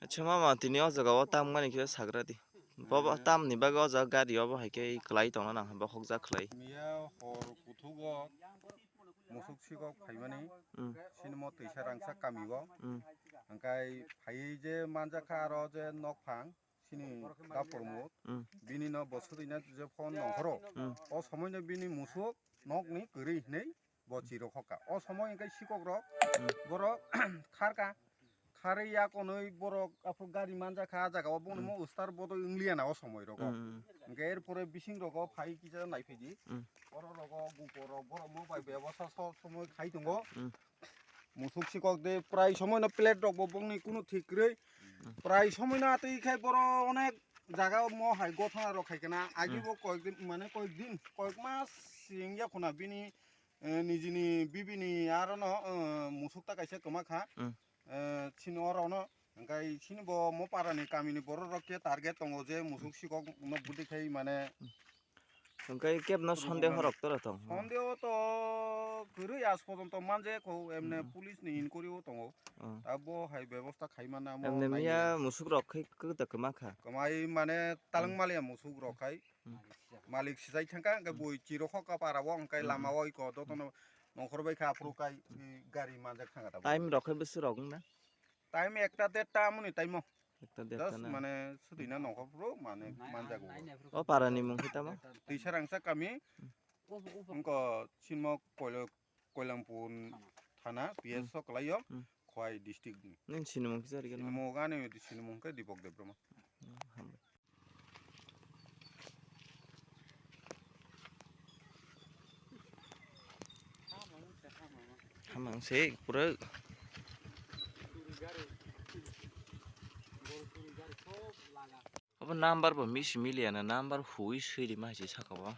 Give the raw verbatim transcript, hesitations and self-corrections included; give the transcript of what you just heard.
Acha mama, tini o jaga o tam mani khe sagra di. Bobo tam ni bagwi o jaga gari obo hai khe kwlai tongna nang, bokhok jak khlai. Miya hor kuthugo musuk sikok phaimani. Hmm. Sinimo twisa rangsa kami o. Hmm. Hingkai phaiwi je manjakha aro je nokphang sini dapor mut. Hmm. Bini no bo swtwina je phone nongkhoro. Hmm. O somoi no bini musuk nokni kwrwi hinwi bo chirok hoka. O somoi hingke sikok rok, hmm, borok kharka, kharwi yakonwi borok aphuru gari manjakha, ah jaga o bono, hmm, mo ustar bodo wngliya na o somoi rogo. Hmm. Hingke er pore bising rogo phai kisa naiphidi. Hmm. Oro rogo gupo rok borok mo bai bebosta so somoi khai tongo. Hmm. Musuk sikok de prai somoi no plate rok bo bongni kunu thik kwrwi. Hmm. Prai somoi no atwi khai boro onek jaga o mo hai gothana rok khai kana. Agi, hmm, bo koyek din, mane koyek din, koyek mas sing ya khuna bini eh, nijini bibini aro no, eh, musuk ta kaisa kwma kha. Hmm. Eh, chini oro no, hingkai chini bo mo para ni kami ni borok rok khe target tongo je musuk sikok no budi khai mane. Hingkai keb no sonde horok tora tong. Sonde o to kwrwi as pojonto manje ko emne, hmm, police ni inquiry o tongo. Hmm. Abo hai bebosta khai mana mo. Emne nai miya musuk rok khai kwta kwma kha. Kwmai mane talwng, hmm, maliya musuk rok khai. Hmm. Malik sijai thangkha, hingke, hmm, bui chirok kha para o, hingke, hmm, lama o iko, hmm, jotono nongkhor bai kha, aphuru kai, hmm, i gari manjak thangkha tabuk. Time rok khe bwswk rok wngna? Time ekta derta amoni time o. Ekta derta. Just na? Mane sudina nongkhor phuru mane manjago. O para ni mung khe tamo? Twisarangsa kami, hmm, wngkha sinmo koilo-, Koilampur thana, hmm, P S o kwlaio, hmm, Khowai district ni. Nini sinimung kisa rikhe no? Sinimung ani sinimung khe Dipok Debbarma. Hmm, hambai. Hamang se pura. Abo number bo misi miliya na, number hui swi rima hai se saka o.